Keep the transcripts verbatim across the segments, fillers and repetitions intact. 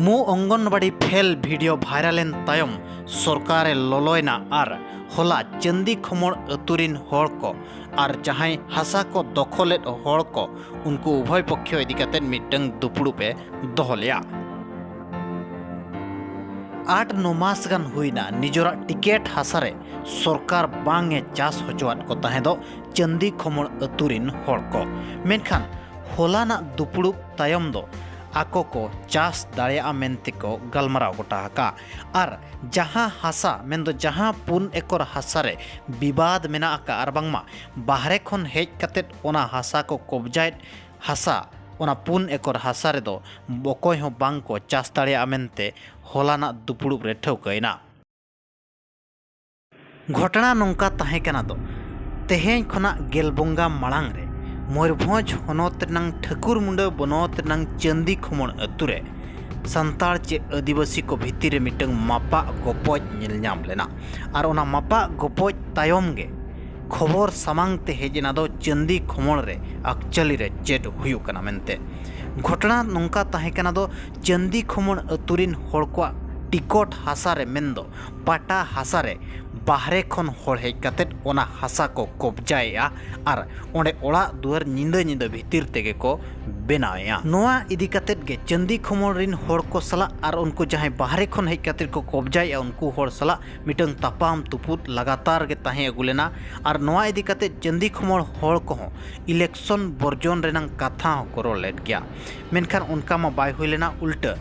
ᱢᱩ anganwadi fail video viral ᱮᱱ ᱛᱟᱭᱚᱢ ᱥᱚᱨᱠᱟᱨ ᱮ ᱞᱚᱞᱚᱭᱮᱱᱟ ᱟᱨ ᱦᱚᱞᱟ ᱪᱟᱹᱱᱫᱤ ᱠᱷᱚᱢᱚᱲ ᱟᱹᱛᱩ ᱨᱤᱱ ᱦᱚᱲ ᱠᱚ ᱟᱨ ᱡᱟᱦᱟᱸᱭ ᱦᱟᱥᱟ ᱠᱚ ᱫᱚᱠᱷᱚᱞᱮᱫ ᱦᱚᱲ ᱠᱚ, ᱩᱱᱠᱩ ᱩᱵᱷᱚᱭ ᱯᱚᱠᱠᱷᱚ ᱤᱫᱤ ᱠᱟᱛᱮ ᱢᱤᱫᱴᱟᱝ ᱫᱩᱯᱲᱩᱵ ᱮ ᱫᱚᱦᱚ ᱞᱮᱫᱼᱟ᱾ ᱟᱴ ᱱᱚ ᱢᱟᱥ ᱜᱟᱱ ᱦᱩᱭᱱᱟ ᱱᱤᱡᱚᱨᱟᱜ ᱴᱤᱠᱮᱴ ᱦᱟᱥᱟ ᱨᱮ ᱥᱚᱨᱠᱟᱨ ᱵᱟᱝ ᱮ ᱪᱟᱥ ᱦᱚᱪᱚᱣᱟᱫ ᱠᱚ ᱛᱟᱦᱮᱸᱫᱚᱜ ᱪᱟᱹᱱᱫᱤ ᱠᱷᱚᱢᱚᱲ ᱟᱹᱛᱩ ᱨᱤᱱ ᱦᱚᱲ ᱠᱚ᱾ ᱢᱮᱱᱠᱷᱟᱱ ᱦᱚᱞᱟᱱᱟᱜ ᱫᱩᱯᱲᱩᱵ ᱛᱟᱭᱚᱢ ᱫᱚ ᱟᱠᱚ ᱠᱚ ᱪᱟᱥ ᱫᱟᱲᱮᱭᱟᱜᱼᱟ ᱢᱮᱱᱛᱮ ᱠᱚ ᱜᱟᱞᱢᱟᱨᱟᱣ ᱜᱚᱴᱟ ᱟᱠᱟᱫᱼᱟ᱾ ᱟᱨ ᱡᱟᱦᱟᱸ ᱦᱟᱥᱟ, ᱢᱮᱱᱫᱚ ᱡᱟᱦᱟᱸ ᱯᱩᱱ ᱮᱠᱚᱨ ᱦᱟᱥᱟ ᱨᱮ ᱵᱤᱵᱟᱫ ᱢᱮᱱᱟᱜ ᱟᱠᱟᱫ ᱟᱨ ᱵᱟᱝᱢᱟ ᱵᱟᱦᱨᱮ ᱠᱷᱚᱱ ᱦᱮᱡ ᱠᱟᱛᱮᱫ ᱚᱱᱟ ᱦᱟᱥᱟ ᱠᱚ ᱠᱚᱵᱽᱡᱟᱭᱮᱫ ᱦᱟᱥᱟ, ᱚᱱᱟ ᱯᱩᱱ ᱮᱠᱚᱨ ᱦᱟᱥᱟ ᱨᱮᱫᱚ ᱚᱠᱚᱭ ᱦᱚᱸ ᱵᱟᱝ ᱠᱚ ᱪᱟᱥ ᱫᱟᱲᱮᱭᱟᱜᱼᱟ ᱢᱮᱱᱛᱮ ᱦᱚᱞᱟᱱᱟᱜ ᱫᱩᱯᱲᱩᱵ ᱨᱮ ᱴᱷᱟᱹᱣᱠᱟᱹᱭᱮᱱᱟ᱾ ᱜᱷᱚᱴᱚᱱᱟ ᱱᱚᱝᱠᱟ ᱛᱟᱦᱮᱸ ᱠᱟᱱᱟ ᱫᱚ, ᱛᱮᱦᱮᱧ ᱠᱷᱚᱱᱟᱜ ᱜᱮᱞ ᱵᱚᱸᱜᱟ ᱢᱟᱲᱟᱝ ᱨᱮ ᱢᱚᱭᱩᱨᱵᱷᱚᱸᱡᱽ ᱦᱚᱱᱚᱛ ᱨᱮᱱᱟᱝ ᱴᱷᱟᱹᱠᱩᱨ ᱢᱩᱸᱰᱟᱹ ᱵᱚᱱᱚᱛ ᱨᱮᱱᱟᱝ ᱪᱟᱹᱱᱫᱤ ᱠᱷᱚᱢᱚᱲ ᱟᱹᱛᱩ ᱨᱮ ᱥᱟᱱᱛᱟᱲ ᱪᱮ ᱟᱹᱫᱤᱵᱟᱹᱥᱤ ᱠᱚ ᱵᱷᱤᱛᱤᱨ ᱨᱮ ᱢᱤᱫᱴᱟᱝ ᱢᱟᱯᱟᱜ ᱜᱚᱯᱚᱡ ᱧᱮᱞ ᱧᱟᱢ ᱞᱮᱱᱟ᱾ ᱟᱨ ᱚᱱᱟ ᱢᱟᱯᱟᱜ ᱜᱚᱯᱚᱡ ᱛᱟᱭᱚᱢ ᱜᱮ ᱠᱷᱚᱵᱚᱨ ᱥᱟᱢᱟᱝ ᱛᱮ ᱦᱮᱡ ᱮᱱᱟ ᱫᱚ ᱪᱟᱹᱱᱫᱤ ᱠᱷᱚᱢᱚᱲ ᱨᱮ ᱟᱠᱪᱟᱞᱤ ᱨᱮ ᱪᱮᱫ ᱦᱩᱭᱩᱜ ᱠᱟᱱᱟ ᱢᱮᱱᱛᱮ᱾ ᱜᱷᱚᱴᱚᱱᱟ ᱱᱚᱝᱠᱟ ᱛᱟᱦᱮᱸ ᱠᱟᱱᱟ ᱫᱚ, ᱪᱟᱹᱱᱫᱤ ᱠᱷᱚᱢᱚᱲ ᱟᱹᱛᱩ ᱨᱤᱱ ᱦᱚᱲ ᱠᱚᱣᱟᱜ ᱴᱤᱠᱚᱴ ᱦᱟᱥᱟ ᱨᱮ, ᱢᱮᱱᱫᱚ ᱯᱟᱴᱟ ᱦᱟᱥᱟ ᱨᱮ ᱵᱟᱦᱨᱮ ᱠᱷᱚᱱ ᱦᱚᱲ ᱦᱮᱡ ᱠᱟᱛᱮᱫ ᱚᱱᱟ ᱦᱟᱥᱟ ᱠᱚ ᱠᱚᱵᱽᱡᱟᱭᱮᱫᱼᱟ ᱟᱨ ᱚᱸᱰᱮ ᱚᱲᱟᱜ ᱫᱩᱣᱟᱹᱨ ᱧᱤᱫᱟᱹ ᱧᱤᱫᱟᱹ ᱵᱷᱤᱛᱤᱨ ᱛᱮᱜᱮ ᱠᱚ ᱵᱮᱱᱟᱣᱮᱫᱼᱟ᱾ ᱱᱚᱣᱟ ᱤᱫᱤ ᱠᱟᱛᱮᱫ ᱜᱮ ᱪᱟᱹᱱᱫᱤ ᱠᱷᱚᱢᱚᱲ ᱨᱤᱱ ᱦᱚᱲ ᱠᱚ ᱥᱟᱞᱟᱜ ᱟᱨ ᱩᱱᱠᱩ ᱡᱟᱦᱟᱸᱭ ᱵᱟᱦᱨᱮ ᱠᱷᱚᱱ ᱦᱮᱡ ᱠᱟᱛᱮᱫ ᱠᱚ ᱠᱚᱵᱽᱡᱟᱭᱮᱫᱼᱟ ᱩᱱᱠᱩ ᱦᱚᱲ ᱥᱟᱞᱟᱜ ᱢᱤᱫᱴᱟᱝ ᱛᱟᱯᱟᱢ ᱛᱩᱯᱩᱫ ᱞᱟᱜᱟᱛᱟᱨ ᱜᱮ ᱛᱟᱦᱮᱸ ᱟᱹᱜᱩ ᱞᱮᱱᱟ᱾ ᱟᱨ ᱱᱚᱣᱟ ᱤᱫᱤ ᱠᱟᱛᱮᱫ ᱪᱟᱹᱱᱫᱤ ᱠᱷᱚᱢᱚᱲ ᱦᱚᱲ ᱠᱚᱦᱚᱸ ᱤᱞᱮᱠᱥᱚᱱ ᱵᱚᱨᱡᱚᱱ ᱨᱮᱱᱟᱝ ᱠᱟᱛᱷᱟ ᱦᱚᱸᱠᱚ ᱨᱚᱲ ᱞᱮᱫ ᱜᱮᱭᱟ᱾ ᱢᱮᱱᱠᱷᱟᱱ ᱚᱱᱠᱟ ᱢᱟ ᱵᱟᱭ ᱦᱩᱭ ᱞᱮᱱᱟ, ᱩᱞᱴᱟᱹ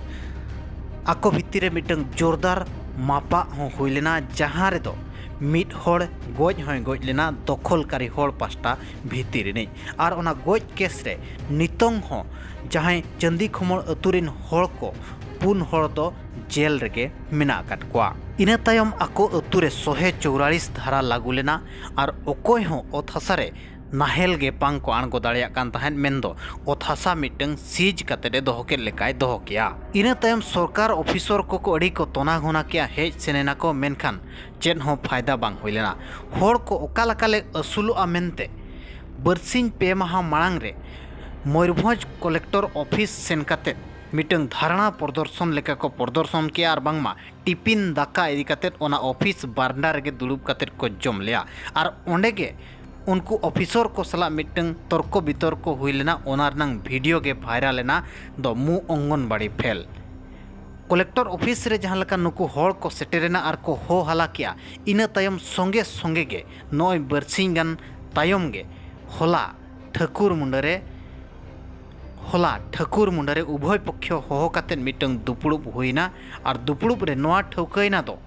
ᱟᱠᱚ ᱵᱷᱤᱛᱤᱨ ᱨᱮ ᱢᱤᱫᱴᱟᱝ ᱡᱳᱨᱫᱟᱨ ᱢᱟᱯᱟᱜ ᱦᱚᱸ ᱦᱩᱭ ᱞᱮᱱᱟ, ᱡᱟᱦᱟᱸ ᱨᱮᱫᱚ ᱢᱤᱫ ᱦᱚᱲ ᱜᱚᱡ ᱦᱚᱸᱭ ᱜᱚᱡ ᱞᱮᱱᱟ ᱫᱚᱠᱷᱚᱞᱠᱟᱨᱤ ᱦᱚᱲ ᱯᱟᱥᱴᱟ ᱵᱷᱤᱛᱤᱨ ᱨᱤᱱᱤᱡ᱾ ᱟᱨ ᱚᱱᱟ ᱜᱚᱡ ᱠᱮᱥ ᱨᱮ ᱱᱤᱛᱚᱝ ᱦᱚᱸ ᱡᱟᱦᱟᱸᱭ ᱪᱟᱹᱱᱫᱤ ᱠᱷᱚᱢᱚᱲ ᱟᱹᱛᱩ ᱨᱤᱱ ᱦᱚᱲ ᱠᱚ ᱯᱩᱱ ᱦᱚᱲ ᱫᱚ ᱡᱮᱞ ᱨᱮᱜᱮ ᱢᱮᱱᱟᱜ ᱟᱠᱟᱫ ᱠᱚᱣᱟ᱾ ᱤᱱᱟᱹ ᱛᱟᱭᱚᱢ ᱟᱠᱚ ᱟᱹᱛᱩ ᱨᱮ ᱥᱚᱦᱮ ᱪᱚᱣᱨᱟᱞᱤᱥ ᱫᱷᱟᱨᱟ ᱞᱟᱹᱜᱩ ᱞᱮᱱᱟ ᱟᱨ ᱚᱠᱚᱭ ᱦᱚᱸ ᱚᱛ ᱦᱟᱥᱟ ᱨᱮ ᱱᱟᱦᱮᱞ ᱜᱮ ᱵᱟᱝ ᱠᱚ ᱟᱬᱜᱚ ᱫᱟᱲᱮᱭᱟᱜ ᱠᱟᱱ ᱛᱟᱦᱮᱸᱫ, ᱢᱮᱱᱫᱚ ᱚᱛ ᱦᱟᱥᱟ ᱢᱤᱫᱴᱟᱝ ᱥᱤᱡᱽ ᱠᱟᱛᱮᱫ ᱮ ᱫᱚᱦᱚ ᱠᱮᱫ ᱞᱮᱠᱟᱭ ᱫᱚᱦᱚ ᱠᱮᱭᱟ᱾ ᱤᱱᱟᱹ ᱛᱟᱭᱚᱢ ᱥᱚᱨᱠᱟᱨ ᱚᱯᱷᱤᱥᱚᱨ ᱠᱚᱠᱚ ᱟᱹᱰᱤ ᱠᱚ ᱛᱚᱱᱟ ᱜᱷᱚᱱᱟ ᱠᱮᱜᱼᱟ, ᱦᱮᱡ ᱥᱮᱱ ᱮᱱᱟ ᱠᱚ, ᱢᱮᱱᱠᱷᱟᱱ ᱪᱮᱫ ᱦᱚᱸ ᱯᱷᱟᱭᱫᱟ ᱵᱟᱝ ᱦᱩᱭ ᱞᱮᱱᱟ᱾ ᱦᱚᱲ ᱠᱚ ᱚᱠᱟ ᱞᱮᱠᱟ ᱞᱮ ᱟᱹᱥᱩᱞᱚᱜᱼᱟ ᱢᱮᱱᱛᱮ ᱵᱟᱨᱥᱤᱧ ᱯᱮ ᱢᱟᱦᱟ ᱢᱟᱲᱟᱝ ᱨᱮ ᱢᱚᱭᱩᱨᱵᱷᱚᱸᱡᱽ ᱠᱚᱞᱮᱠᱴᱚᱨ ᱚᱯᱷᱤᱥ ᱥᱮᱱ ᱠᱟᱛᱮᱫ ᱢᱤᱫᱴᱟᱝ ᱫᱷᱟᱨᱱᱟ ᱯᱨᱚᱫᱚᱨᱥᱚᱱ ᱞᱮᱠᱟ ᱠᱚ ᱯᱨᱚᱫᱚᱨᱥᱚᱱ ᱠᱮᱜᱼᱟ ᱟᱨ ᱵᱟᱝᱢᱟ ᱴᱤᱯᱤᱱ ᱫᱟᱠᱟ ᱤᱫᱤ ᱠᱟᱛᱮᱫ ᱚᱱᱟ ᱚᱯᱷᱤᱥ ᱵᱟᱨᱱᱰᱟ ᱨᱮᱜᱮ ᱫᱩᱲᱩᱵ ᱠᱟᱛᱮᱫ ᱠᱚ ᱡᱚᱢ ᱞᱮᱜᱼᱟ᱾ ᱟᱨ ᱚᱸᱰᱮ ᱜᱮ ᱩᱱᱠᱩ ᱚᱯᱷᱤᱥᱚᱨ ᱠᱚ ᱥᱟᱞᱟᱜ ᱢᱤᱫᱴᱟᱝ ᱛᱚᱨᱠᱚ ᱵᱤᱛᱚᱨᱠᱚ ᱦᱩᱭ ᱞᱮᱱᱟ, ᱚᱱᱟ ᱨᱮᱱᱟᱝ ᱵᱷᱤᱰᱤᱭᱳ ᱜᱮ ᱵᱷᱟᱭᱨᱟᱞ ᱮᱱᱟ ᱫᱚ ᱢᱩ ᱚᱝᱜᱚᱱᱵᱟᱲᱤ ᱯᱷᱮᱞ᱾ ᱠᱚᱞᱮᱠᱴᱚᱨ ᱚᱯᱷᱤᱥ ᱨᱮ ᱡᱟᱦᱟᱸ ᱞᱮᱠᱟ ᱱᱩᱠᱩ ᱦᱚᱲ ᱠᱚ ᱥᱮᱴᱮᱨᱮᱱᱟ ᱟᱨ ᱠᱚ ᱦᱚ ᱦᱟᱞᱟ ᱠᱮᱜᱼᱟ, ᱤᱱᱟᱹ ᱛᱟᱭᱚᱢ ᱥᱚᱸᱜᱮ ᱥᱚᱸᱜᱮ ᱜᱮ ᱱᱚᱜᱼᱚᱭ ᱵᱟᱹᱨᱥᱤᱧ ᱜᱟᱱ ᱛᱟᱭᱚᱢ ᱜᱮ ᱦᱚᱞᱟ ᱴᱷᱟᱹᱠᱩᱨ ᱢᱩᱸᱰᱟᱹ ᱨᱮ ᱦᱚᱞᱟ ᱴᱷᱟᱹᱠᱩᱨ ᱢᱩᱸᱰᱟᱹ ᱨᱮ ᱩᱵᱷᱚᱭ ᱯᱚᱠᱠᱷᱚ ᱦᱚᱦᱚ ᱠᱟᱛᱮᱫ ᱢᱤᱫᱴᱟᱝ ᱫᱩᱯᱲᱩᱵ ᱦᱩᱭᱱᱟ᱾ ᱟᱨ ᱫᱩᱯᱲᱩᱵ ᱨᱮ ᱱᱚᱣᱟ ᱴᱷᱟᱹᱣᱠᱟᱹᱭᱮᱱᱟ ᱫᱚ,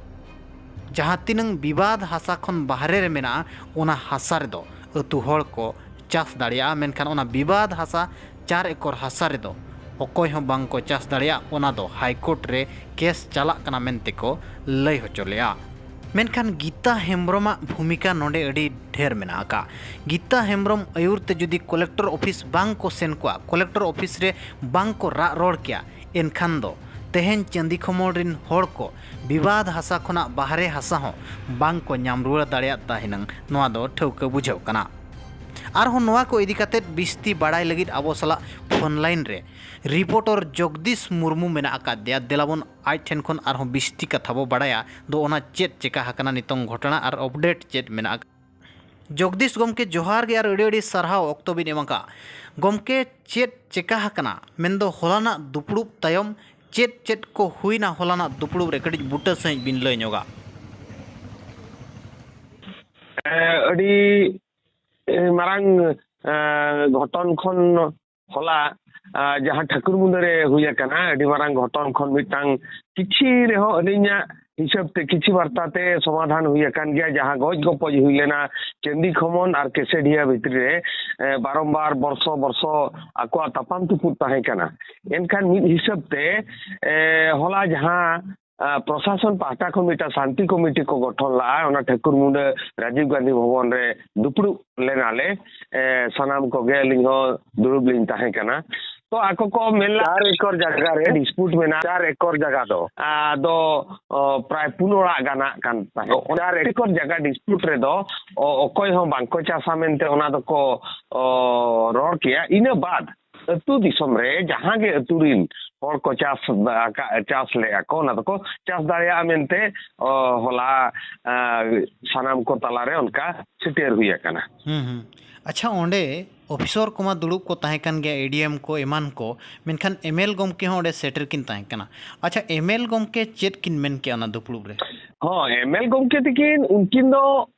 ᱡᱟᱦᱟᱸ ᱛᱤᱱᱟᱹᱝ ᱵᱤᱵᱟᱫ ᱦᱟᱥᱟ ᱠᱷᱚᱱ ᱵᱟᱦᱨᱮ ᱨᱮ ᱢᱮᱱᱟᱜᱼᱟ, ᱚᱱᱟ ᱦᱟᱥᱟ ᱨᱮᱫᱚ ᱟᱹᱛᱩ ᱦᱚᱲ ᱠᱚ ᱪᱟᱥ ᱫᱟᱲᱮᱭᱟᱜᱼᱟ, ᱢᱮᱱᱠᱷᱟᱱ ᱚᱱᱟ ᱵᱤᱵᱟᱫ ᱦᱟᱥᱟ ᱪᱟᱨ ᱮᱠᱚᱨ ᱦᱟᱥᱟ ᱨᱮᱫᱚ ᱚᱠᱚᱭ ᱦᱚᱸ ᱵᱟᱝ ᱠᱚ ᱪᱟᱥ ᱫᱟᱲᱮᱭᱟᱜᱼᱟ᱾ ᱚᱱᱟ ᱫᱚ ᱦᱟᱭᱠᱳᱨᱴ ᱨᱮ ᱠᱮᱥ ᱪᱟᱞᱟᱜ ᱠᱟᱱᱟ ᱢᱮᱱᱛᱮ ᱠᱚ ᱞᱟᱹᱭ ᱦᱚᱪᱚ ᱞᱮᱜᱼᱟ᱾ ᱢᱮᱱᱠᱷᱟᱱ ᱜᱤᱛᱟ ᱦᱮᱢᱵᱨᱚᱢᱟᱜ ᱵᱷᱩᱢᱤᱠᱟ ᱱᱚᱰᱮ ᱟᱹᱰᱤ ᱰᱷᱮᱨ ᱢᱮᱱᱟᱜ ᱟᱠᱟᱫᱼᱟ᱾ ᱜᱤᱛᱟ ᱦᱮᱢᱵᱨᱚᱢ ᱟᱹᱭᱩᱨ ᱛᱮ ᱡᱩᱫᱤ ᱠᱚᱞᱮᱠᱴᱚᱨ ᱚᱯᱷᱤᱥ ᱵᱟᱝ ᱠᱚ ᱥᱮᱱ ᱠᱚᱜᱼᱟ, ᱠᱚᱞᱮᱠᱴᱚᱨ ᱚᱯᱷᱤᱥ ᱨᱮ ᱵᱟᱝ ᱠᱚ ᱨᱟᱜ ᱨᱚᱲ ᱠᱮᱭᱟ, ᱮᱱᱠᱷᱟᱱ ᱫᱚ ᱛᱮᱦᱮᱧ ᱪᱟᱹᱱᱫᱤ ᱠᱷᱚᱢᱚᱲ ᱨᱤᱱ ᱦᱚᱲ ᱠᱚ ᱵᱤᱵᱟᱫ ᱦᱟᱥᱟ ᱠᱷᱚᱱᱟᱜ ᱵᱟᱦᱨᱮ ᱦᱟᱥᱟ ᱦᱚᱸ ᱵᱟᱝ ᱠᱚ ᱧᱟᱢ ᱨᱩᱣᱟᱹᱲ ᱫᱟᱲᱮᱭᱟᱫ ᱛᱟᱦᱮᱱᱟᱝ, ᱱᱚᱣᱟ ᱫᱚ ᱴᱷᱟᱹᱣᱠᱟᱹ ᱵᱩᱡᱷᱟᱹᱣ ᱠᱟᱱᱟ᱾ ᱟᱨᱦᱚᱸ ᱱᱚᱣᱟ ᱠᱚ ᱤᱫᱤ ᱠᱟᱛᱮᱫ ᱵᱤᱥᱛᱤ ᱵᱟᱲᱟᱭ ᱞᱟᱹᱜᱤᱫ ᱟᱵᱚ ᱥᱟᱞᱟᱜ ᱯᱷᱳᱱ ᱞᱟᱭᱤᱱ ᱨᱮ ᱨᱤᱯᱳᱨᱴᱚᱨ ᱡᱚᱜᱽᱫᱤᱥ ᱢᱩᱨᱢᱩ ᱢᱮᱱᱟᱜ ᱟᱠᱟᱫᱮᱭᱟ᱾ ᱫᱮᱞᱟᱵᱚᱱ ᱟᱡ ᱴᱷᱮᱱ ᱠᱷᱚᱱ ᱟᱨᱦᱚᱸ ᱵᱤᱥᱛᱤ ᱠᱟᱛᱷᱟ ᱵᱚ ᱵᱟᱲᱟᱭᱟ᱾ ᱫᱚ ᱚᱱᱟ ᱪᱮᱫ ᱪᱮᱠᱟ ᱟᱠᱟᱱᱟ, ᱱᱤᱛᱚᱝ ᱜᱷᱚᱴᱚᱱᱟ ᱟᱨ ᱟᱯᱰᱮᱴ ᱪᱮᱫ ᱢᱮᱱᱟᱜ ᱟᱠᱟᱫᱟ᱾ ᱡᱚᱜᱽᱫᱤᱥ ᱜᱚᱢᱠᱮ, ᱡᱚᱦᱟᱨ ᱜᱮ ᱟᱨ ᱟᱹᱰᱤ ᱟᱹᱰᱤ ᱥᱟᱨᱦᱟᱣ ᱚᱠᱛᱚ ᱵᱤᱱ ᱮᱢ ᱟᱠᱟᱫᱼᱟ᱾ ᱜᱚᱢᱠᱮ, ᱪᱮᱫ ᱪᱮᱠᱟ ᱟᱠᱟᱱᱟ? ᱢᱮᱱᱫᱚ ᱦᱚᱞᱟᱱᱟᱜ ᱫᱩᱯᱲᱩᱵ ᱛᱟᱭᱚᱢ ᱪᱮᱫ ᱪᱮᱫ ᱠᱚ ᱦᱩᱭᱱᱟ ᱦᱚᱞᱟᱱᱟᱜ ᱫᱩᱯᱲᱩᱵ ᱨᱮ? ᱠᱟᱹᱴᱤᱡ ᱵᱩᱴᱟᱹ ᱥᱟᱺᱦᱤᱡ ᱵᱤᱱ ᱞᱟᱹᱭ ᱧᱚᱜᱟ᱾ ᱮ, ᱟᱹᱰᱤ, ᱮ, ᱢᱟᱨᱟᱝ, ᱮ, ᱜᱷᱚᱴᱚᱱ ᱠᱷᱚᱱ ᱦᱚᱞᱟ, ᱮ, ᱡᱟᱦᱟᱸ ᱴᱷᱟᱹᱠᱩᱨ ᱢᱩᱸᱰᱟᱹ ᱨᱮ ᱦᱩᱭ ᱟᱠᱟᱱᱟ, ᱟᱹᱰᱤ ᱢᱟᱨᱟᱝ ᱜᱷᱚᱴᱚᱱ ᱠᱷᱚᱱ ᱢᱤᱫᱴᱟᱝ ᱠᱤᱪᱷᱤ ᱨᱮᱦᱚᱸ ᱟᱹᱞᱤᱧᱟᱜ ᱦᱤᱥᱟᱹᱵ ᱛᱮ, ᱠᱤᱪᱷᱤ ᱵᱟᱨᱛᱟ ᱛᱮ ᱥᱚᱢᱟᱫᱷᱟᱱ ᱦᱩᱭ ᱟᱠᱟᱱ ᱜᱮᱭᱟ᱾ ᱡᱟᱦᱟᱸ ᱜᱚᱡ ᱜᱚᱯᱚᱡ ᱦᱩᱭ ᱞᱮᱱᱟ ᱪᱟᱹᱱᱫᱤ ᱠᱷᱚᱢᱚᱱ ᱟᱨ ᱠᱮᱥᱮᱰᱤᱭᱟ ᱵᱷᱤᱛᱨᱤ ᱨᱮ, ᱮ, ᱵᱟᱨᱚᱢᱵᱟᱨ ᱵᱚᱨᱥᱚ ᱵᱚᱨᱥᱚ ᱟᱠᱚᱣᱟᱜ ᱛᱟᱯᱟᱢ ᱛᱩᱯᱩᱫ ᱛᱟᱦᱮᱸ ᱠᱟᱱᱟ᱾ ᱮᱱᱠᱷᱟᱱ ᱢᱤᱫ ᱦᱤᱥᱟᱹᱵ ᱛᱮ, ᱮ, ᱦᱚᱞᱟ ᱡᱟᱦᱟᱸ, ᱟ, ᱯᱨᱚᱥᱟᱥᱚᱱ ᱯᱟᱦᱴᱟ ᱠᱷᱚᱱ ᱢᱤᱫᱴᱟᱝ ᱥᱟᱱᱛᱤ ᱠᱚᱢᱤᱴᱤ ᱠᱚ ᱜᱚᱴᱷᱚᱱ ᱞᱟᱜᱼᱟ, ᱚᱱᱟ ᱴᱷᱟᱹᱠᱩᱨ ᱢᱩᱸᱰᱟᱹ ᱨᱟᱡᱤᱵᱽ ᱜᱟᱱᱫᱷᱤ ᱵᱷᱚᱵᱚᱱ ᱨᱮ ᱫᱩᱯᱲᱩᱵ ᱞᱮᱱᱟᱞᱮ᱾ ᱮ, ᱥᱟᱱᱟᱢ ᱠᱚᱜᱮ, ᱟᱹᱞᱤᱧ ᱦᱚᱸ ᱫᱩᱲᱩᱵ ᱞᱤᱧ ᱛᱟᱦᱮᱸ ᱠᱟᱱᱟ᱾ ᱛᱚ ᱟᱠᱚ ᱠᱚ ᱢᱮᱱ ᱞᱮᱫᱟ ᱪᱟᱨ ᱮᱠᱚᱨ ᱡᱟᱭᱜᱟ ᱨᱮ ᱰᱤᱥᱯᱩᱴ ᱢᱮᱱᱟᱜᱼᱟ᱾ ᱪᱟᱨ ᱮᱠᱚᱨ ᱡᱟᱭᱜᱟ ᱫᱚ ᱟᱫᱚ, ᱚ, ᱯᱨᱟᱭ ᱯᱩᱱ ᱚᱲᱟᱜ ᱜᱟᱱᱟᱜ ᱠᱟᱱ ᱛᱟᱦᱮᱸᱫ᱾ ᱪᱟᱨ ᱮᱠᱚᱨ ᱡᱟᱭᱜᱟ ᱰᱤᱥᱯᱩᱴ ᱨᱮᱫᱚ, ᱚ, ᱚᱠᱚᱭ ᱦᱚᱸ ᱵᱟᱝᱠᱚ ᱪᱟᱥᱟ ᱢᱮᱱᱛᱮ ᱚᱱᱟ ᱫᱚᱠᱚ, ᱚ, ᱨᱚᱲ ᱠᱮᱭᱟ᱾ ᱤᱱᱟᱹ ᱵᱟᱫ ᱟᱹᱛᱩ ᱫᱤᱥᱚᱢ ᱨᱮ ᱡᱟᱦᱟᱸ ᱜᱮ ᱟᱹᱛᱩ ᱨᱤᱱ ᱦᱚᱲ ᱠᱚ ᱪᱟᱥ ᱟᱠᱟᱫ, ᱪᱟᱥ ᱞᱮᱜᱼᱟ ᱠᱚ, ᱚᱱᱟ ᱫᱚᱠᱚ ᱪᱟᱥ ᱫᱟᱲᱮᱭᱟᱜᱼᱟ ᱢᱮᱱᱛᱮ, ᱚ, ᱦᱚᱞᱟ, ᱟ, ᱥᱟᱱᱟᱢ ᱠᱚ ᱛᱟᱞᱟᱨᱮ ᱚᱱᱠᱟ ᱥᱮᱴᱮᱨ ᱦᱩᱭ ᱟᱠᱟᱱᱟ᱾ ᱦᱩᱸ, ᱦᱩᱸ᱾ ᱟᱪᱪᱷᱟ, ᱚᱸᱰᱮ ᱚᱯᱷᱤᱥᱚᱨ ᱠᱚᱢᱟ ᱫᱩᱲᱩᱵ ᱠᱚ ᱛᱟᱦᱮᱸ ᱠᱟᱱ ᱜᱮᱭᱟ, ᱮ ᱰᱤ ᱮᱢ ᱠᱚ ᱮᱢᱟᱱ ᱠᱚ, ᱢᱮᱱᱠᱷᱟᱱ ᱮᱢ ᱮᱞ ᱜᱚᱢᱠᱮ ᱦᱚᱸ ᱚᱸᱰᱮ ᱥᱮᱴᱮᱨ ᱠᱤᱱ ᱛᱟᱦᱮᱸ ᱠᱟᱱᱟ᱾ ᱟᱪᱪᱷᱟ, ᱮᱢ ᱮᱞ ᱜᱚᱢᱠᱮ ᱪᱮᱫ ᱠᱤᱱ ᱢᱮᱱ ᱠᱮᱜᱼᱟ ᱚᱱᱟ ᱫᱩᱯᱲᱩᱵ ᱨᱮ? ᱦᱚᱸ, ᱮᱢ ᱮᱞ ᱜᱚᱢᱠᱮ ᱛᱤᱠᱤᱱ, ᱩᱱᱠᱤᱱ ᱫᱚ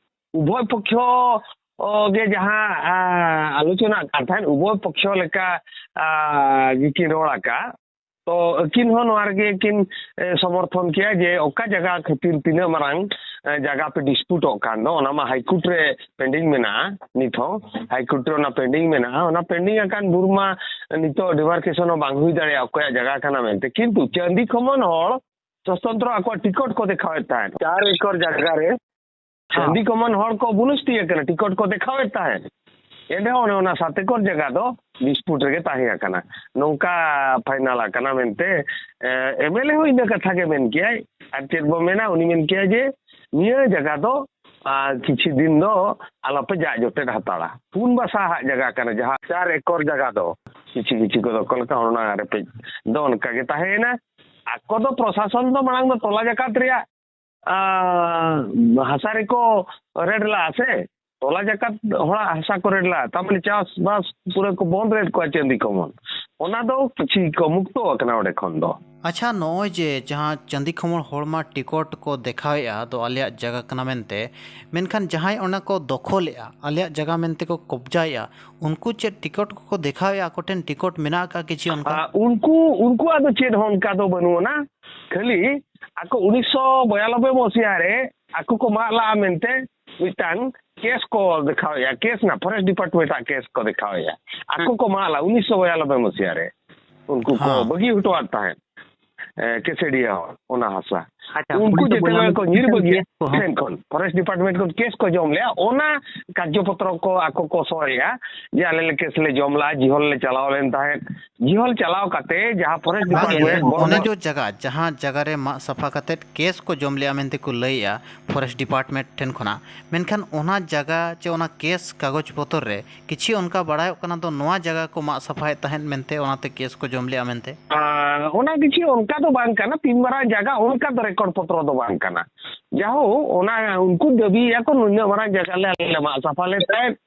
ᱩᱵᱷᱚᱭ ᱯᱚᱠᱷᱚ, ᱚ, ᱜᱮ ᱡᱟᱦᱟᱸ, ᱟ, ᱟᱞᱳᱪᱚᱱᱟᱜ ᱠᱟᱱ ᱛᱟᱦᱮᱸᱫ, ᱩᱵᱷᱚᱭ ᱯᱚᱠᱷᱚ ᱞᱮᱠᱟ, ᱟ, ᱜᱮᱠᱤᱱ ᱨᱚᱲ ᱟᱠᱟᱫ᱾ ᱛᱚ ᱟᱹᱠᱤᱱ ᱦᱚᱸ ᱱᱚᱣᱟ ᱨᱮᱜᱮ ᱠᱤᱱ, ᱮ, ᱥᱚᱢᱚᱨᱛᱷᱚᱱ ᱠᱮᱭᱟ ᱡᱮ ᱚᱠᱟ ᱡᱟᱭᱜᱟ ᱠᱷᱟᱹᱛᱤᱨ ᱛᱤᱱᱟᱹᱜ ᱢᱟᱨᱟᱝ, ᱮ, ᱡᱟᱭᱜᱟ ᱯᱮ ᱰᱤᱥᱯᱩᱴᱚᱜ ᱠᱟᱱ ᱫᱚ, ᱚᱱᱟ ᱢᱟ ᱦᱟᱭ ᱠᱳᱨᱴ ᱨᱮ ᱯᱮᱱᱰᱤᱝ ᱢᱮᱱᱟᱜᱼᱟ᱾ ᱱᱤᱛ ᱦᱚᱸ ᱦᱟᱭ ᱠᱳᱨᱴ ᱨᱮ ᱚᱱᱟ ᱯᱮᱱᱰᱤᱝ ᱢᱮᱱᱟᱜᱼᱟ᱾ ᱚᱱᱟ ᱯᱮᱱᱰᱤᱝ ᱟᱠᱟᱱ ᱵᱩᱨᱩ ᱢᱟ ᱱᱤᱛᱚᱜ ᱰᱤᱢᱟᱨᱠᱮᱥᱚᱱ ᱦᱚᱸ ᱵᱟᱝ ᱦᱩᱭ ᱫᱟᱲᱮᱭᱟᱜᱼᱟ ᱚᱠᱚᱭᱟᱜ ᱡᱟᱭᱜᱟ ᱠᱟᱱᱟ ᱢᱮᱱᱛᱮ᱾ ᱠᱤᱱᱛᱩ ᱪᱟᱹᱱᱫᱤ ᱠᱷᱚᱢᱚᱱ ᱦᱚᱲ ᱥᱚᱥᱛᱚᱱᱛᱨᱚ ᱟᱠᱚᱣᱟᱜ ᱴᱤᱠᱚᱴ ᱠᱚ ᱫᱮᱠᱷᱟᱣᱮᱫ ᱛᱟᱦᱮᱸᱫ᱾ ᱪᱟᱨ ᱮᱠᱚᱨ ᱡᱟᱭᱜᱟ ᱨᱮ ᱪᱟᱹᱱᱫᱤ ᱠᱚᱢᱚᱱ ᱦᱚᱲ ᱠᱚ ᱵᱩᱱᱩᱥᱴᱤ ᱟᱠᱟᱱᱟ, ᱴᱤᱠᱚᱴ ᱠᱚ ᱫᱮᱠᱷᱟᱣᱮᱫ ᱛᱟᱦᱮᱸᱫ᱾ ᱮᱱᱨᱮᱦᱚᱸ ᱚᱱᱮ ᱚᱱᱟ ᱥᱟᱛ ᱮᱠᱚᱨ ᱡᱟᱭᱜᱟ ᱫᱚ ᱰᱤᱥᱯᱩᱴ ᱨᱮᱜᱮ ᱛᱟᱦᱮᱸ ᱟᱠᱟᱱᱟ, ᱱᱚᱝᱠᱟ ᱯᱷᱟᱭᱱᱟᱞ ᱟᱠᱟᱱᱟ ᱢᱮᱱᱛᱮ᱾ ᱮ, ᱮᱢ ᱮᱞ ᱮ ᱦᱚᱸ ᱤᱱᱟᱹ ᱠᱟᱛᱷᱟ ᱜᱮ ᱢᱮᱱ ᱠᱮᱭᱟᱭ᱾ ᱟᱨ ᱪᱮᱫ ᱵᱚ ᱢᱮᱱᱟ, ᱩᱱᱤ ᱢᱮᱱ ᱠᱮᱭᱟᱭ ᱡᱮ ᱱᱤᱭᱟᱹ ᱡᱟᱭᱜᱟ ᱫᱚ, ᱟ, ᱠᱤᱪᱷᱩ ᱫᱤᱱ ᱫᱚ ᱟᱞᱚᱯᱮ ᱡᱟᱜ ᱡᱚᱴᱮᱫ ᱦᱟᱛᱟᱲᱟ᱾ ᱯᱩᱱ ᱵᱟᱥᱟ ᱦᱟᱜ ᱡᱟᱭᱜᱟ ᱠᱟᱱᱟ, ᱡᱟᱦᱟᱸ ᱪᱟᱨ ᱮᱠᱚᱨ ᱡᱟᱭᱜᱟ ᱫᱚ ᱠᱤᱪᱷᱩ ᱠᱤᱪᱷᱩ ᱠᱚ ᱫᱚᱠᱷᱚᱞ ᱟᱠᱟᱫ, ᱚᱱᱟ ᱨᱮᱯᱮᱡ ᱫᱚ ᱚᱱᱠᱟ ᱜᱮ ᱛᱟᱦᱮᱸᱭᱮᱱᱟ᱾ ᱟᱠᱚ ᱫᱚ ᱯᱨᱚᱥᱟᱥᱚᱱ ᱫᱚ ᱢᱟᱲᱟᱝ ᱫᱚ ᱴᱚᱞᱟ ᱡᱟᱠᱟᱛ ᱨᱮᱭᱟᱜ, ᱟ, ᱦᱟᱥᱟ ᱨᱮᱠᱚ ᱨᱮᱰ ᱞᱟᱜᱼᱟ ᱥᱮ, ᱴᱚᱞᱟ ᱡᱟᱠᱟᱛ ᱦᱚᱲᱟᱜ ᱦᱟᱥᱟ ᱠᱚ ᱨᱮᱰ ᱞᱟᱜᱼᱟ, ᱛᱟᱨ ᱢᱟᱱᱮ ᱪᱟᱥᱵᱟᱥ ᱯᱩᱨᱟᱹ ᱠᱚ ᱵᱚᱱᱫ ᱨᱮᱰ ᱠᱚᱣᱟ ᱪᱟᱹᱱᱫᱤ ᱠᱚᱢᱚᱱ᱾ ᱚᱱᱟ ᱫᱚ ᱠᱤᱪᱷᱩ ᱠᱚ ᱢᱩᱠᱛᱚ ᱟᱠᱟᱱᱟ ᱚᱸᱰᱮ ᱠᱷᱚᱱ ᱫᱚ᱾ ᱟᱪᱪᱷᱟ, ᱱᱚᱜᱼᱚᱭ ᱡᱮ ᱡᱟᱦᱟᱸ ᱪᱟᱹᱱᱫᱤ ᱠᱷᱚᱢᱚᱲ ᱦᱚᱲ ᱢᱟ ᱴᱤᱠᱚᱴ ᱠᱚ ᱫᱮᱠᱷᱟᱣᱮᱫᱼᱟ ᱫᱚ ᱟᱞᱮᱭᱟᱜ ᱡᱟᱭᱜᱟ ᱠᱟᱱᱟ ᱢᱮᱱᱛᱮ, ᱢᱮᱱᱠᱷᱟᱱ ᱡᱟᱦᱟᱸᱭ ᱚᱱᱟ ᱠᱚ ᱫᱚᱠᱷᱚᱞᱮᱫᱼᱟ, ᱟᱞᱮᱭᱟᱜ ᱡᱟᱭᱜᱟ ᱢᱮᱱᱛᱮ ᱠᱚ ᱠᱚᱵᱡᱟᱭᱮᱫᱼᱟ, ᱩᱱᱠᱩ ᱪᱮᱫ ᱴᱤᱠᱚᱴ ᱠᱚᱠᱚ ᱫᱮᱠᱷᱟᱣᱮᱫᱼᱟ? ᱟᱠᱚ ᱴᱷᱮᱱ ᱴᱤᱠᱚᱴ ᱢᱮᱱᱟᱜ ᱟᱠᱟᱫ ᱠᱤᱪᱷᱩ ᱚᱱᱠᱟ? ᱟ, ᱩᱱᱠᱩ, ᱩᱱᱠᱩᱣᱟᱜ ᱫᱚ ᱪᱮᱫ ᱦᱚᱸ ᱚᱱᱠᱟ ᱫᱚ ᱵᱟᱹᱱᱩᱜ ᱟᱱᱟ᱾ ᱠᱷᱟᱹᱞᱤ ᱟᱠᱚ ᱩᱱᱤᱥᱥᱚ ᱵᱚᱭᱟᱱᱚᱵᱵᱳᱭ ᱢᱚᱥᱤᱦᱟ ᱨᱮ ᱟᱠᱚ ᱠᱚ ᱢᱟᱜ ᱞᱟᱜᱼᱟ ᱢᱮᱱᱛᱮ ᱢᱤᱫᱴᱟᱝ ᱠᱮᱥ ᱠᱚ ᱫᱮᱠᱷᱟᱣᱮᱫᱼᱟ, ᱠᱮᱥ ᱱᱟ ᱯᱷᱚᱨᱮᱥᱴ ᱰᱤᱯᱟᱨᱴᱢᱮᱱᱴ ᱟᱜ ᱠᱮᱥ ᱠᱚ ᱫᱮᱠᱷᱟᱣᱮᱫᱼᱟ᱾ ᱟᱠᱚ ᱠᱚ ᱢᱟᱜ ᱞᱟᱜᱼᱟ ᱩᱱᱤᱥᱥᱚ ᱵᱚᱭᱟᱱᱚᱵᱵᱳᱭ ᱢᱚᱥᱤᱦᱟ ᱨᱮ, ᱩᱱᱠᱩ ᱠᱚ ᱦᱮᱸ᱾ ᱵᱟᱹᱜᱤ ᱦᱚᱴᱚᱣᱟᱫ ᱛᱟᱦᱮᱸᱫ, ᱮ, ᱠᱮᱥᱮᱰᱤᱭᱟ ᱦᱚᱲ ᱚᱱᱟ ᱦᱟᱥᱟ᱾ ᱟᱪᱪᱷᱟ, ᱩᱱᱠᱩ ᱩᱱᱤ ᱫᱚ ᱡᱮᱛᱮ ᱵᱚᱭᱦᱟ ᱠᱚ ᱧᱤᱨ ᱵᱟᱹᱜᱤᱭᱟ ᱠᱮᱥ ᱠᱚᱦᱚᱸ᱾ ᱴᱷᱮᱱ ᱠᱷᱚᱱ, ᱯᱷᱚᱨᱮᱥᱴ ᱰᱤᱯᱟᱨᱴᱢᱮᱱᱴ ᱠᱷᱚᱱ ᱠᱮᱥ ᱠᱚ ᱡᱚᱢ ᱞᱮᱜᱼᱟ, ᱚᱱᱟ ᱠᱟᱨᱡᱚ ᱯᱚᱛᱨᱚ ᱠᱚ ᱟᱠᱚ ᱠᱚ ᱥᱚᱭᱮᱜᱼᱟ ᱡᱮ ᱟᱞᱮ ᱞᱮ ᱠᱮᱥ ᱞᱮ ᱡᱚᱢ ᱞᱮᱜᱼᱟ, ᱡᱤᱦᱚᱞ ᱞᱮ ᱪᱟᱞᱟᱣ ᱞᱮᱱ ᱛᱟᱦᱮᱸᱫ᱾ ᱡᱤᱦᱚᱞ ᱪᱟᱞᱟᱣ ᱠᱟᱛᱮ ᱡᱟᱦᱟᱸ ᱯᱷᱚᱨᱮᱥᱴ ᱵᱟᱝ, ᱰᱤᱯᱟᱨᱴᱢᱮᱱᱴ ᱚᱱᱮ ᱵᱚᱨᱢᱟ ᱡᱚ ᱡᱟᱭᱜᱟ, ᱡᱟᱦᱟᱸ ᱡᱟᱭᱜᱟ ᱨᱮ ᱢᱟᱜ ᱥᱟᱯᱷᱟ ᱠᱟᱛᱮ ᱠᱮᱥ ᱠᱚ ᱡᱚᱢ ᱞᱮᱜᱼᱟ ᱢᱮᱱᱛᱮ ᱠᱚ ᱞᱟᱹᱭᱮᱜᱼᱟ ᱯᱷᱚᱨᱮᱥᱴ ᱰᱤᱯᱟᱨᱴᱢᱮᱱᱴ ᱴᱷᱮᱱ ᱠᱷᱚᱱᱟᱜ, ᱢᱮᱱᱠᱷᱟᱱ ᱚᱱᱟ ᱡᱟᱭᱜᱟ ᱪᱮ ᱚᱱᱟ ᱠᱮᱥ ᱠᱟᱜᱚᱡᱽ ᱯᱚᱛᱚᱨ ᱨᱮ ᱠᱤᱪᱷᱤ ᱚᱱᱠᱟ ᱵᱟᱲᱟᱭᱚᱜ ᱠᱟᱱᱟ ᱫᱚ ᱱᱚᱣᱟ ᱡᱟᱭᱜᱟ ᱠᱚ ᱢᱟᱜ ᱥᱟᱯᱷᱟᱭᱮᱫ ᱛᱟᱦᱮᱸᱫ ᱢᱮᱱᱛᱮ, ᱚᱱᱟᱛᱮ ᱠᱮᱥ ᱠᱚ ᱡᱚᱢ ᱞᱮᱜᱼᱟ ᱢᱮᱱᱛᱮ? ᱟᱨ ᱚᱱᱟ ᱠᱤᱪᱷᱤ ᱚᱱᱠᱟ ᱫᱚ ᱵᱟᱝ ᱠᱟᱱᱟ, ᱛᱤᱱ ᱢᱟᱨᱟᱝ ᱡᱟᱭᱜᱟ ᱚᱱᱠᱟ ᱫᱚ ᱨᱮᱠᱚᱨᱰ ᱯᱚᱛᱨᱚ ᱫᱚ ᱵᱟᱝ ᱠᱟᱱᱟ᱾ ᱡᱟᱦᱳ, ᱚᱱᱟ ᱩᱱᱠᱩ ᱫᱟᱹᱵᱤᱭᱮᱫᱼᱟ ᱠᱚ ᱱᱩᱱᱟᱹᱜ ᱢᱟᱨᱟᱝ ᱡᱟᱭᱜᱟ ᱞᱮ, ᱟᱞᱮ ᱞᱮ ᱢᱟᱜ ᱥᱟᱯᱷᱟ ᱞᱮᱫ ᱛᱟᱦᱮᱸᱫ᱾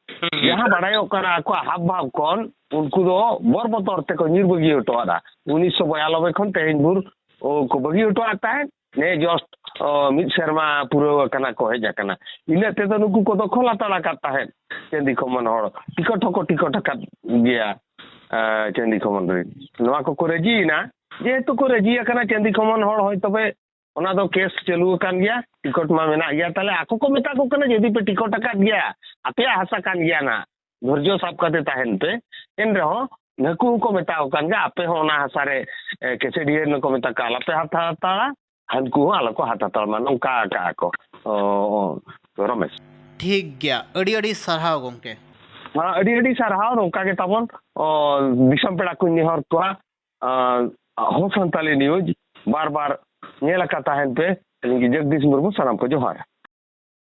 ᱡᱟᱦᱟᱸ ᱵᱟᱲᱟᱭᱚᱜ ᱠᱟᱱᱟ ᱟᱠᱚᱣᱟᱜ ᱦᱟᱵ ᱵᱷᱟᱵ ᱠᱷᱚᱱ, ᱩᱱᱠᱩ ᱫᱚ ᱵᱚᱨ ᱵᱚᱛᱚᱨ ᱛᱮᱠᱚ ᱧᱤᱨ ᱵᱟᱹᱜᱤ ᱦᱚᱴᱚᱣᱟᱫᱟ᱾ ᱩᱱᱤᱥᱥᱚ ᱵᱭᱟᱞᱚᱵᱵᱳᱭ ᱠᱷᱚᱱ ᱛᱮᱦᱮᱧ ᱵᱷᱳᱨ ᱠᱚ ᱵᱟᱹᱜᱤ ᱦᱚᱴᱚᱣᱟᱫ ᱛᱟᱦᱮᱸᱫ᱾ ᱱᱮ just, ᱚ, ᱢᱤᱫ ᱥᱮᱨᱢᱟ ᱯᱩᱨᱟᱹᱣ ᱟᱠᱟᱱᱟ ᱠᱚ ᱦᱮᱡ ᱟᱠᱟᱱᱟ᱾ ᱤᱱᱟᱹᱜ ᱛᱮᱫᱚ ᱱᱩᱠᱩ ᱠᱚ ᱫᱚᱠᱷᱚᱞ ᱦᱟᱛᱟᱲ ᱟᱠᱟᱫ ᱛᱟᱦᱮᱸᱫ᱾ ᱪᱟᱹᱱᱫᱤ ᱠᱷᱚᱢᱚᱱ ᱦᱚᱲ ᱴᱤᱠᱚᱴ ᱦᱚᱸᱠᱚ ᱴᱤᱠᱚᱴ ᱟᱠᱟᱫ ᱜᱮᱭᱟ᱾ ᱮ, ᱪᱟᱹᱱᱫᱤ ᱠᱷᱚᱢᱚᱱ ᱨᱮ ᱱᱚᱣᱟ ᱠᱚᱠᱚ ᱨᱟᱹᱡᱤᱭᱮᱱᱟ᱾ ᱡᱮᱦᱮᱛᱩ ᱠᱚ ᱨᱟᱹᱡᱤ ᱟᱠᱟᱱᱟ ᱪᱟᱹᱱᱫᱤ ᱠᱷᱚᱢᱚᱱ ᱦᱚᱲ, ᱦᱚᱭ ᱛᱚᱵᱮ ᱚᱱᱟ ᱫᱚ ᱠᱮᱥ ᱪᱟᱹᱞᱩ ᱟᱠᱟᱱ ᱜᱮᱭᱟ, ᱴᱤᱠᱚᱴ ᱢᱟ ᱢᱮᱱᱟᱜ ᱜᱮᱭᱟ᱾ ᱛᱟᱦᱞᱮ ᱟᱠᱚ ᱠᱚ ᱢᱮᱛᱟ ᱠᱚ ᱠᱟᱱᱟ, ᱡᱩᱫᱤ ᱯᱮ ᱴᱤᱠᱚᱴ ᱟᱠᱟᱫ ᱜᱮᱭᱟ, ᱟᱯᱮᱭᱟᱜ ᱦᱟᱥᱟ ᱠᱟᱱ ᱜᱮᱭᱟ ᱱᱟᱜ, ᱫᱷᱳᱨᱡᱚ ᱥᱟᱵ ᱠᱟᱛᱮ ᱛᱟᱦᱮᱱ ᱯᱮ᱾ ᱮᱱ ᱨᱮᱦᱚᱸ ᱱᱩᱠᱩ ᱦᱚᱸᱠᱚ ᱢᱮᱛᱟ ᱠᱚ ᱠᱟᱱ ᱜᱮᱭᱟ, ᱟᱯᱮ ᱦᱚᱸ ᱚᱱᱟ ᱦᱟᱥᱟ ᱨᱮ, ᱮ, ᱠᱮᱥᱮᱰᱤᱭᱟᱹ ᱨᱮᱱ ᱠᱚ ᱢᱮᱛᱟ ᱠᱚᱣᱟ, ᱟᱞᱚᱯᱮ ᱦᱟᱛᱟᱣ ᱦᱟᱛᱟᱲᱟ, ᱦᱟᱹᱱᱠᱩ ᱦᱚᱸ ᱟᱞᱚ ᱠᱚ ᱦᱟᱛᱟᱣ ᱦᱟᱛᱟᱲ ᱢᱟ, ᱱᱚᱝᱠᱟ ᱟᱠᱟᱜᱼᱟ ᱠᱚ, ᱚ, ᱚ, ᱨᱚᱢᱮᱥ᱾ ᱴᱷᱤᱠ ᱜᱮᱭᱟ, ᱟᱹᱰᱤ ᱟᱹᱰᱤ ᱥᱟᱨᱦᱟᱣ ᱜᱚᱢᱠᱮ᱾ ᱦᱮᱸ, ᱟᱹᱰᱤ ᱟᱹᱰᱤ ᱥᱟᱨᱦᱟᱣ᱾ ᱱᱚᱝᱠᱟ ᱜᱮ ᱛᱟᱵᱚᱱ, ᱚ, ᱫᱤᱥᱚᱢ ᱯᱮᱲᱟ ᱠᱚᱧ ᱱᱮᱦᱚᱨ ᱠᱚᱣᱟ, ᱟ, ᱦᱚᱸ ᱥᱟᱱᱛᱟᱞᱤ ᱱᱤᱭᱩᱡᱽ ᱵᱟᱨ ᱵᱟᱨ ᱧᱮᱞ ᱟᱠᱟ ᱛᱟᱦᱮᱱ ᱯᱮ᱾ ᱟᱹᱞᱤᱧ ᱜᱮ ᱡᱚᱜᱽᱫᱤᱥ ᱢᱩᱨᱢᱩ, ᱥᱟᱱᱟᱢ ᱠᱚ ᱡᱚᱦᱟᱨ᱾